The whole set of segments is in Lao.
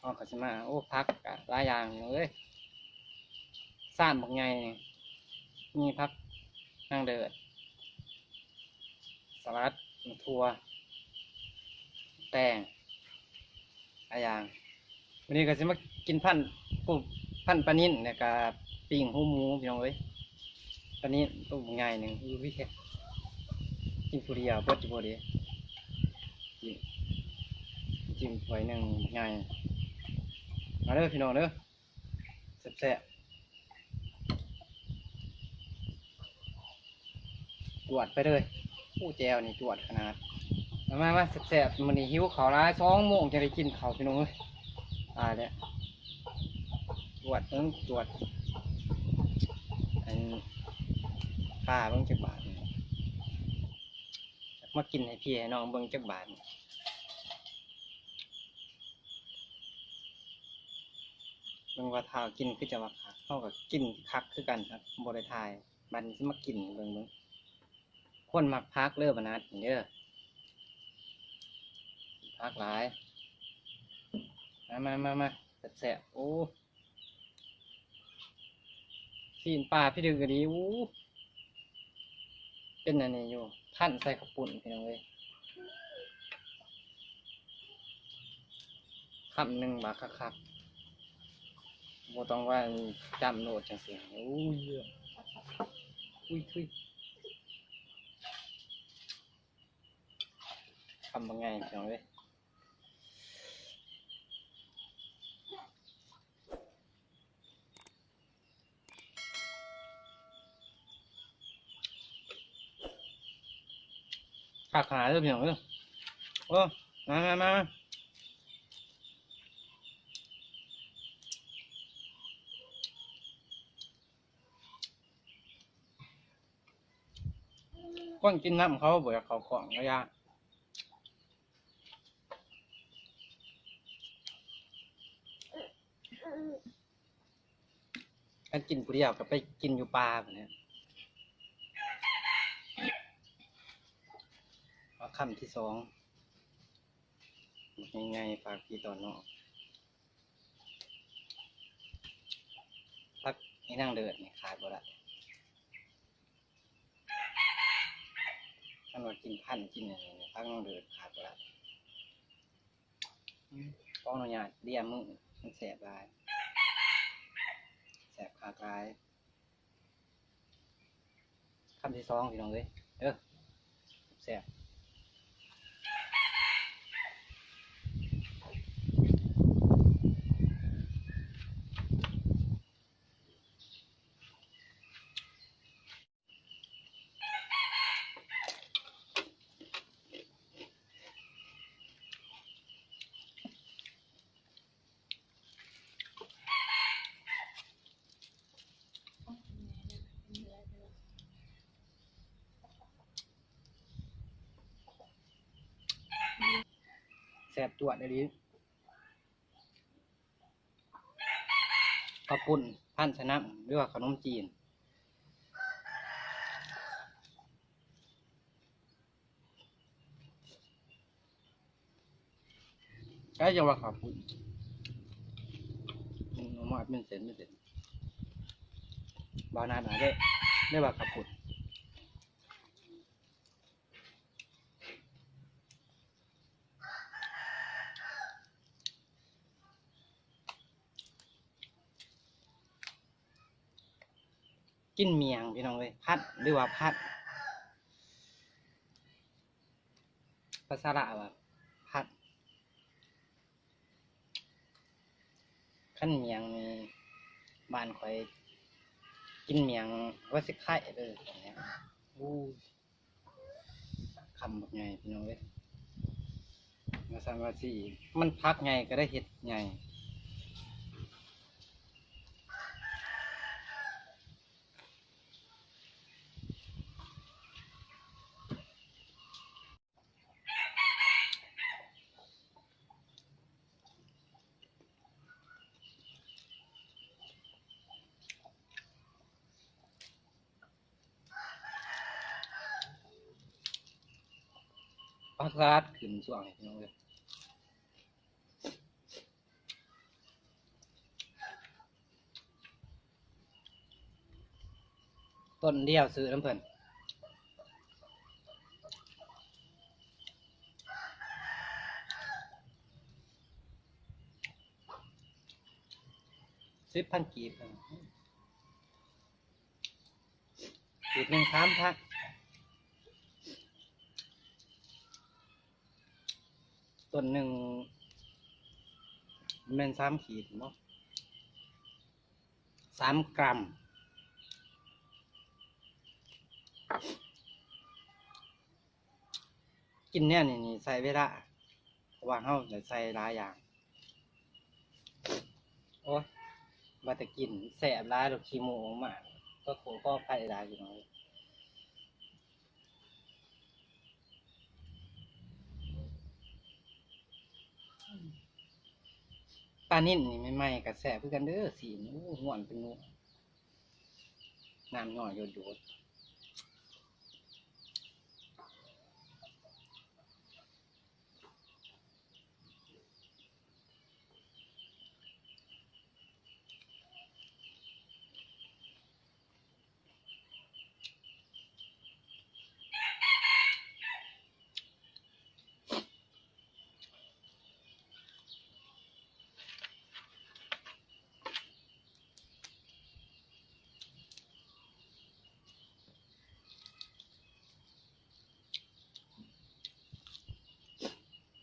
ເຮົາກໍຊິມາ ໂອ້ ຜັກກະຫຼາຍຢ່າງເລີຍ ຊາມບັກໃຫຍ່ ມີຜັກນາງເດີດ ສະຫຼັດ ໝາກຖົ່ວ ແຕງ ຫຼາຍຢ່າງ. ມື້ນີ້ກໍຊິມາກິນພັນ ປູກພັນປານິນ ແລ້ວກະປີ້ງຫູໝູພີ່ນ້ອງເອີຍ. ປານິນໂຕບັກໃຫຍ່ໜຶ່ງ ອຸ້ຍ ກິນຜູ້ດຽວເບິດຢູ່ບໍ່ເດ ຈິ້ມ ຈິ້ມຖ້ວຍໜຶ່ງໃຫຍ່. ມາເດີພີ່ນ້ອງເດີ ແຊບໆ ຈວດໄປເລີຍ. ໂອ້ ແຈ່ວນີ້ຈວດຂະໜາດ. ມາ ມາ ມາ ແຊບໆ ມື້ນີ້ຫິວເຂົ້າຫຼາຍ ສອງໂມງຈັ່ງໄດ້ກິນເຂົ້າພີ່ນ້ອງເອີຍ ຕາຍແລ້ວ. ຈວດເບິ່ງ ຈວດ ອັນ ປາເບິ່ງຈັກບາດນີ້ ມາກິນໃຫ້ພີ່ໃຫ້ນ້ອງເບິ່ງຈັກບາດນີ້. ເບິ່ງວ່າຖ້າກິນຄືຈະວ່າຄັກ ເຮົາກໍກິນຄັກຄືກັນຄັບ ບໍ່ໄດ້ຖ່າຍ. ບັດນີ້ຊິມາກິນໃຫ້ເບິ່ງ ເບິ່ງ ຄົນມັກຜັກເດີ ບານາດນີ້ເດີ ຜັກຫຼາຍ. ມາ ມາ ມາ ມາ ແຊບໆ ໂອ້ ຊີ້ນປາພີ່ດຶກກໍດີ ໂອ້ ເປັນອັນນີ້ຢູ່ ພັນໃສ່ເຂົ້າປຸ້ນພີ່ນ້ອງເອີຍ. ຄຳໜຶ່ງບາດຄັກໆ ບໍ່ຕ້ອງວ່າຈ້ຳໂລດຈັ່ງຊີ້. ໂອ້ຍ ອຸ້ຍ ທຸຍ ຄຳບັກໃຫຍ່ພີ່ນ້ອງເອີຍ. ຄັກຂະໜາດເດີພີ່ນ້ອງເອີຍ. ໂອ້ ມາ ມາ ມາ ມາ ຄົນກິນນຳເຂົາບໍ່ຢາກເຂົ້າກ້ອງກໍຢ່າ. ຄັນກິນຜູ້ດຽວກໍໄປກິນຢູ່ປ່າພຸ້ນແຫຼະ. ເອົາຄຳທີສອງ ບັກໃຫຍ່ໆ ຝາກພີ່ຕອນນ້ອງ. ຜັກອີນາງເດີດນີ້ຂາດບໍ່ໄດ້. ຄັນວ່າກິນພັນກິນຫຍັງນີ້ ຜັກນາງເດີດຂາດບໍ່ໄດ້. ອືມ ຂໍອະນຸຍາດເລຍມື ມັນແຊບຫຼາຍ ແຊບຄັກຫຼາຍ. ຄຳທີສອງພີ່ນ້ອງເອີຍ ເດີ ແຊບ. ແຊບຈວດອີ່ຫຼີ. ເຂົ້າປຸ້ນພັນໃສ່ນ້ຳ ຫຼືວ່າເຂົ້າໜົມຈີນ. ໃກ້ຈະວ່າເຂົ້າປຸ້ນ ອືມ ເອົາມາເປັນເສັ້ນເປັນເສັ້ນ. ບ່າວນາດາເດ້ ເອີ້ນວ່າເຂົ້າປຸ້ນ. ກິນໝ້ຽງພີ່ນ້ອງເອີຍ ພັດ ຫຼືວ່າພັດ ພາສາລາວວ່າພັດ. ຄັນໝ້ຽງນີ້ ບ້ານຂ້ອຍກິນໝ້ຽງວ່າຊິໄຄເດີ. ໂອ້ຍ ຄຳບັກໃຫຍ່ພີ່ນ້ອງເອີຍ ວ່າຊັ້ນວ່າຊີ້ ມັນຜັກໃຫຍ່ກໍໄດ້ເຮັດໃຫຍ່. ຜັກກາດຂຶ້ນຊ່ວງນີ້ພີ່ນ້ອງເອີຍ. ຕົ້ນດຽວຊື້ນຳເພິ່ນ ສິບພັນກີບ ກີບໜຶ່ງສາມພັນ ຕົ້ນໜຶ່ງແມ່ນສາມຂີດເນາະ ສາມກຣາມ ກິນແນວນີ້ນີ້ໃຊ້ເວລາ ເພາະວ່າເຮົາໄດ້ໃສ່ຫຼາຍຢ່າງ. ໂອ້ຍ ວ່າແຕ່ກິນແຊບຫຼາຍ ແລ້ວຂີ້ມູກອອກມາ ກໍຂໍ ຂໍອະໄພຫຼາຍພີ່ນ້ອງ. ປານິນນີ້ໃໝ່ໆ ກໍແຊບຄືກັນເດີ້ ຊີ້ນ ໂອ້ ມ່ວນເປັນນົວ ນ້ຳຍ້ອຍໂດດໆ.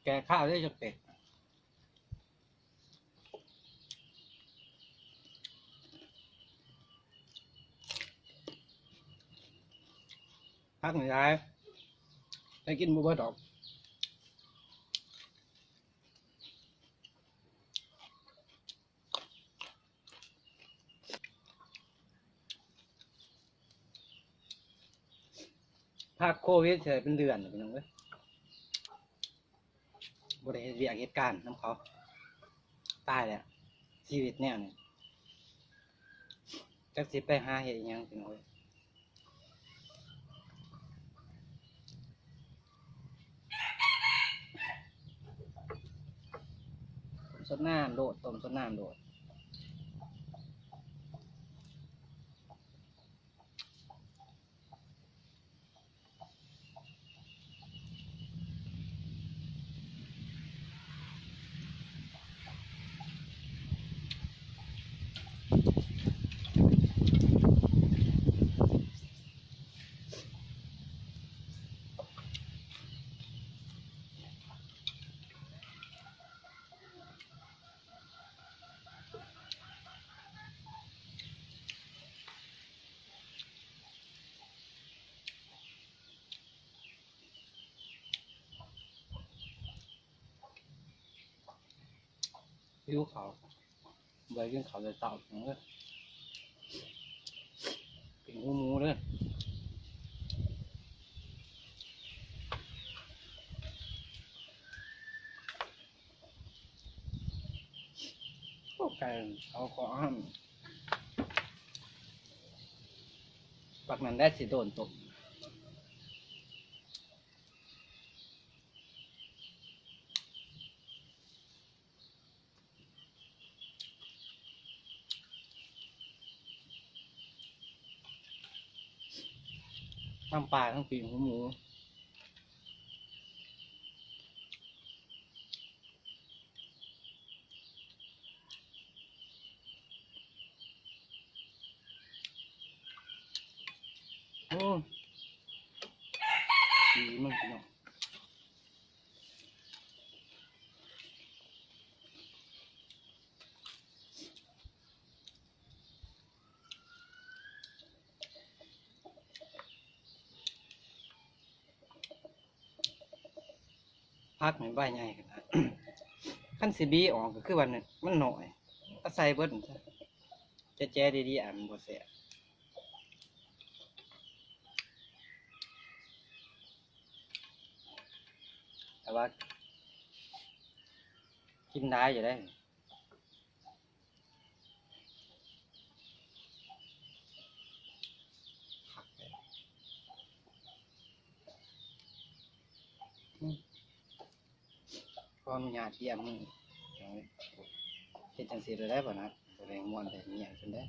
ແກະຂ້າວໄດ້ຈັກເປັດ ຜັກນີ້ຫຼາຍ ແຕ່ກິນບໍ່ເບິດດອກ. ພັກໂຄວິດເທື່ອເປັນເດືອນ ພີ່ນ້ອງເອີຍ ບໍ່ໄດ້ເຮັດວຽກເຮັດການນຳເຂົາ ຕາຍແລ້ວ ຊີວິດແນວນີ້ ຈັກຊິໄປຫາເຮັດອີ່ຫຍັງ ພີ່ນ້ອງເອີຍ. ຕົ້ມສົດນ້ຳໂລດ ຕົ້ມສົດນ້ຳໂລດ. ຫິວເຂົ້າ ບໍ່ໄດ້ກິນເຂົ້າແຕ່ເຊົ້າ ພີ່ນ້ອງເອີຍ ກິນຫູໝູເດີ້. ໂອ້ ໄກ່ເຂົາຂໍຫ້າມ ບັກນັ້ນແຫຼະຊິໂດນຕົ້ມ. ທັງປາທັງປີ້ງຫູໝູ. ໂອ້ ດີມັນພີ່ນ້ອງ. ຜັກໃຫ້ໃບໃຫຍ່ຂະໜາດ ຄັນຊິບີອອກກໍຄືວ່າມັນໜ້ອຍ ເອົາໃສ່ເບິດ ແຈະໆ ດີໆ ອັນບໍ່ແຊບ. ແຕ່ວ່າກິນໄດ້ຢູ່ເດ້. ຄັກແທ້ ອືມ ຂໍອະນຸຍາດຢ້ຽມມື້ ເຮັດຈັ່ງຊີ້ໂລດໄດ້ບໍ່ນະ ບໍ່ໄດ້ມ່ວນໄດ້ຫຍັງຊັ້ນເດ້.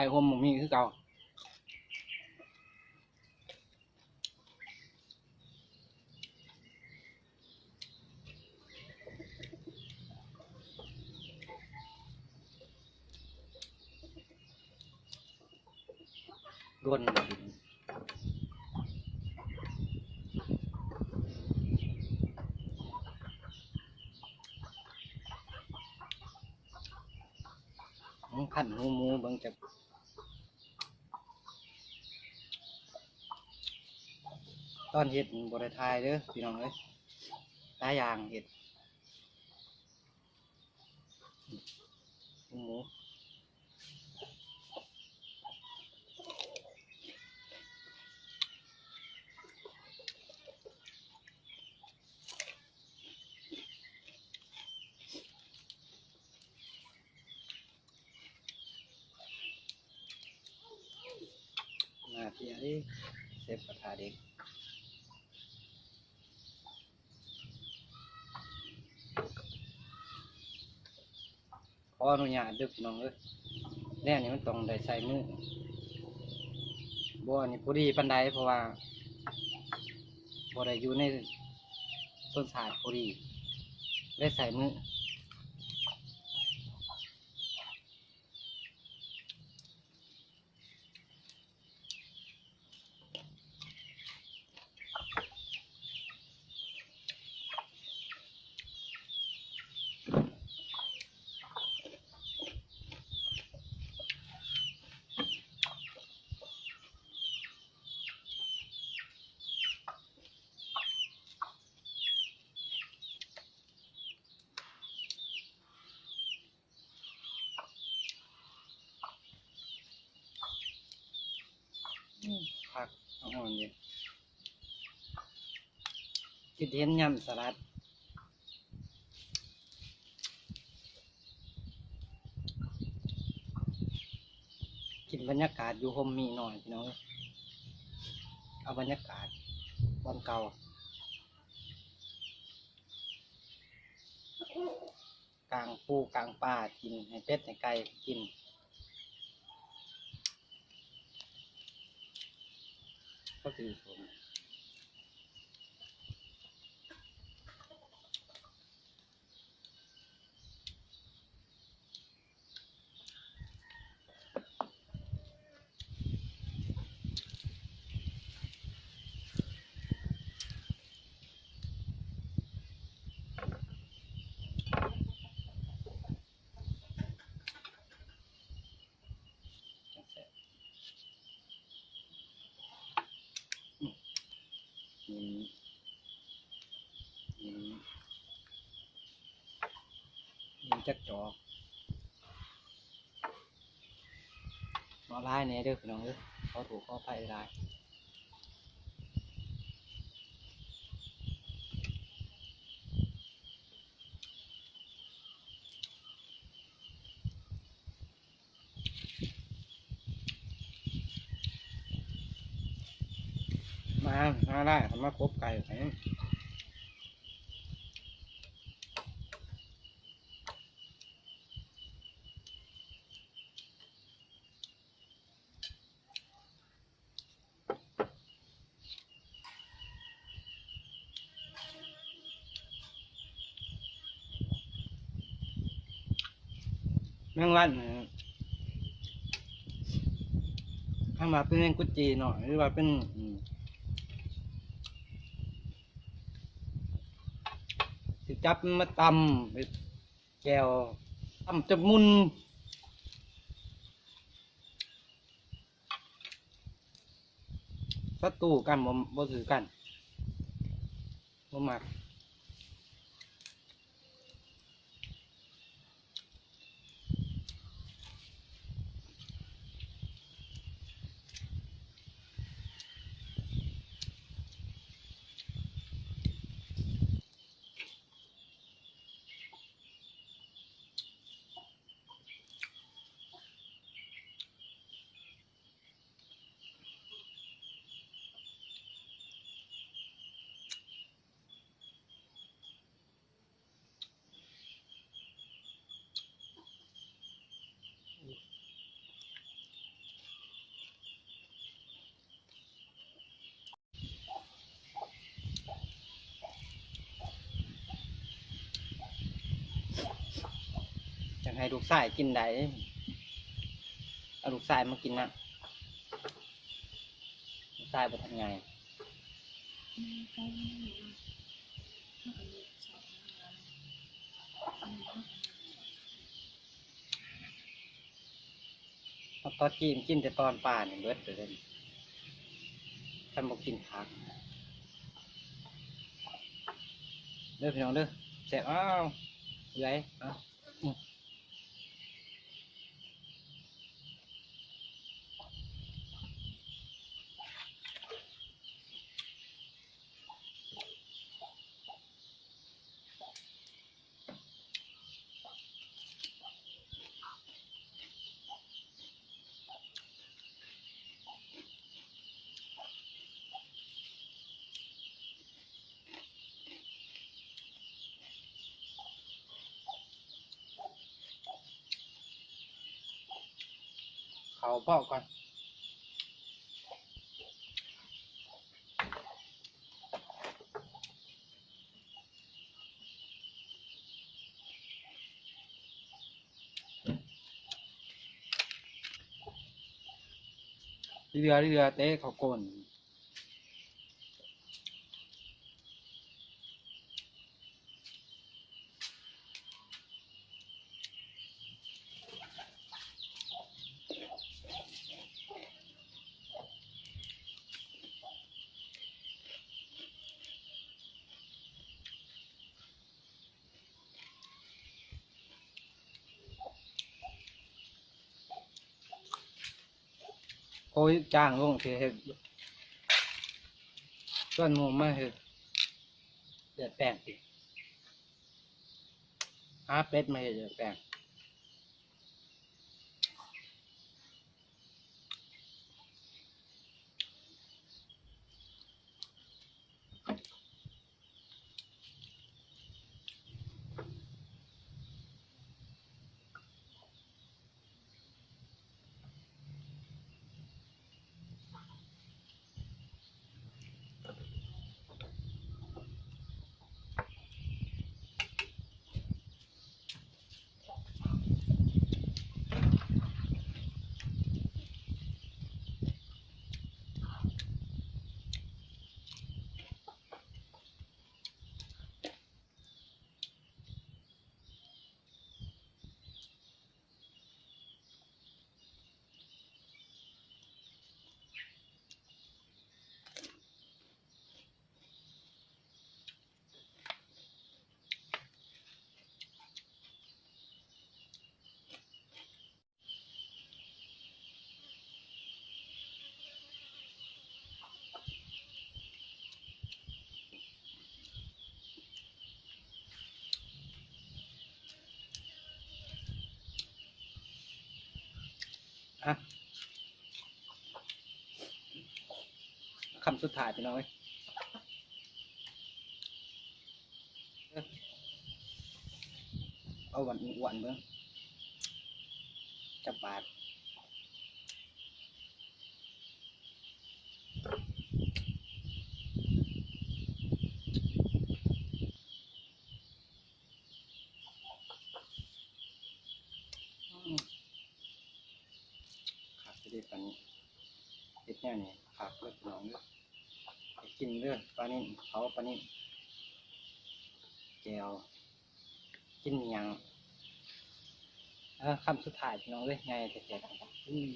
ອ້ຮົ່ມບໍ່ມີຄືເກົ່າ. ດົນ ຄັນຫູໝູເບິ່ງຈັກ ຕອນເຮັດບໍ່ໄດ້ຖ່າຍເດີພີ່ນ້ອງເອີຍ ຫຼາຍຢ່າງເຮັດ ຫູໝູ. ໜ້າເພຍເດ້ ເຊຟກະທະເດັກ. ຂໍອະນຸຍາດເດີພີ່ນ້ອງເອີຍ ແນວນີ້ມັນຕ້ອງໄດ້ໃຊ້ມື ບໍ່ ອັນນີ້ພໍດີປານໃດ ເພາະວ່າບໍ່ໄດ້ຢູ່ໃນຊົນຊາດພໍດີ ໄດ້ໃຊ້ມື. ອືມ ຜັກອ່ອນໆເດ ຄິດເຫັນຍຳສະຫຼັດ ກິນບັນຍາກາດຢູ່ຮົ່ມມີ້ໜ້ອຍພີ່ນ້ອງເອີຍ ເອົາບັນຍາກາດບ່ອນເກົ່າ. ກາງປູກາງປາກິນ ໃຫ້ເປັດໃຫ້ໄກ່ກິນ ກໍຄື ຈັ່ງແຊບ ອືມ ອີ່ມຈັກຈອກ ເວົ້າຫຼາຍແດ່ເດີພີ່ນ້ອງເອີຍ ຂໍໂທດຂໍອະໄພຫຼາຍ. ມາ ມາໄດ້ ມາກົບໄກ່ໄປ. ແມງວັນ ຄັນວ່າເປັນແມງກຸດຈີ່ເນາະ ຫຼືວ່າເປັນ ອືມ ຊິຈັບມາຕຳເປັນແຈ່ວ ຕຳຈົນໝຸ່ນ. ສັດຕູກັນ ບໍ່ ບໍ່ຖືກກັນ ບໍ່ມັກ. ໃຫ້ລູກຊາຍກິນໄດ້ ເອົາລູກຊາຍມາກິນນຳ ລູກຊາຍບໍ່ທັນໃຫຍ່. ເອົາຕອນກິນ ກິນແຕ່ຕອນປານີ້ເບິດເລີຍ ຄັນບໍ່ກິນຜັກເດີພີ່ນ້ອງເດີ ແຊບ. ອ້າວ ເອື້ອຍ ເອົາ ອືມ. ເຂົ້າເບົາກ່ອນ. ເຫຼືອ ເຫຼືອແຕ່ເຂົ້າກົ້ນ. ໂອ້ຍ ຈ້າງລົງຊິເຮັດ ຊວນໝູ່ມາເຮັດເລືອດແປງ ຫາເປັດມາເຮັດເລືອດແປງ. ອ່ະ ຄຳສຸດທ້າຍ ພີ່ນ້ອງເອີຍ. ເອົາອ້ວນໆເບິ່ງ ຈັກບາດ. ຄັກເດ້ປານິນ ເຮັດແນວນີ້ຄັກເດີພີ່ນ້ອງເດີ ໄປກິນເດີ ປານິນ ເຜົາປານິນ ແຈ່ວ ກິນຫຍັງ ເອີ ຄຳສຸດທ້າຍພີ່ນ້ອງເອີຍ ໃຫຍ່ແທ້ໆ ອືມ.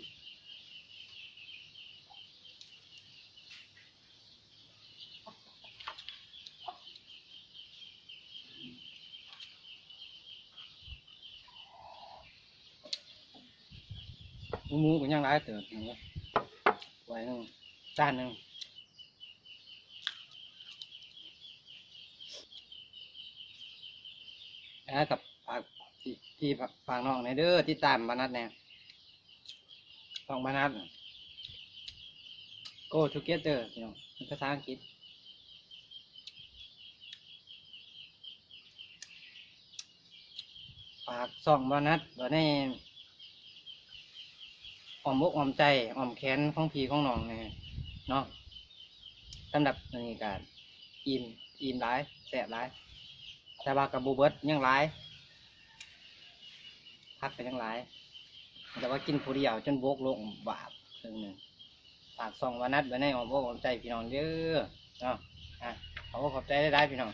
ໝູກໍຍັງຫຼາຍເຕີບ ຖ້ວຍໜຶ່ງ ຈານໜຶ່ງ ແລ້ວກໍຝາກ ທີ່ ທີ່ຝາກນ້ອງແດ່ເດີ ຕິດຕາມບ່າວນັດແດ່ ນ້ອງບ່າວນັດ Go Together ພີ່ນ້ອງ ເປັນພາສາອັງກິດ. ຝາກຊ່ອງບ່າວນັດໄວ້ໃນອ້ອມອົກອ້ອມໃຈ ອ້ອມແຂນຂອງພີ່ຂອງນ້ອງແດ່ເນາະ. ສຳລັບມື້ນີ້ກໍອີ່ມ ອີ່ມຫຼາຍ ແຊບຫຼາຍ ແຕ່ວ່າກໍບໍ່ເບິດ ຍັງຫຼາຍ. ຜັກກໍຍັງຫຼາຍ ແຕ່ວ່າກິນຜູ້ດຽວຈົນບົກລົງບາບເຄິ່ງໜຶ່ງ. ຝາກຊ່ອງວານັດໄວ້ໃນອ້ອມອົກອ້ອມໃຈພີ່ນ້ອງເດີເນາະ. ອ່ະ ຂໍຂອບໃຈຫຼາຍໆ ພີ່ນ້ອງ.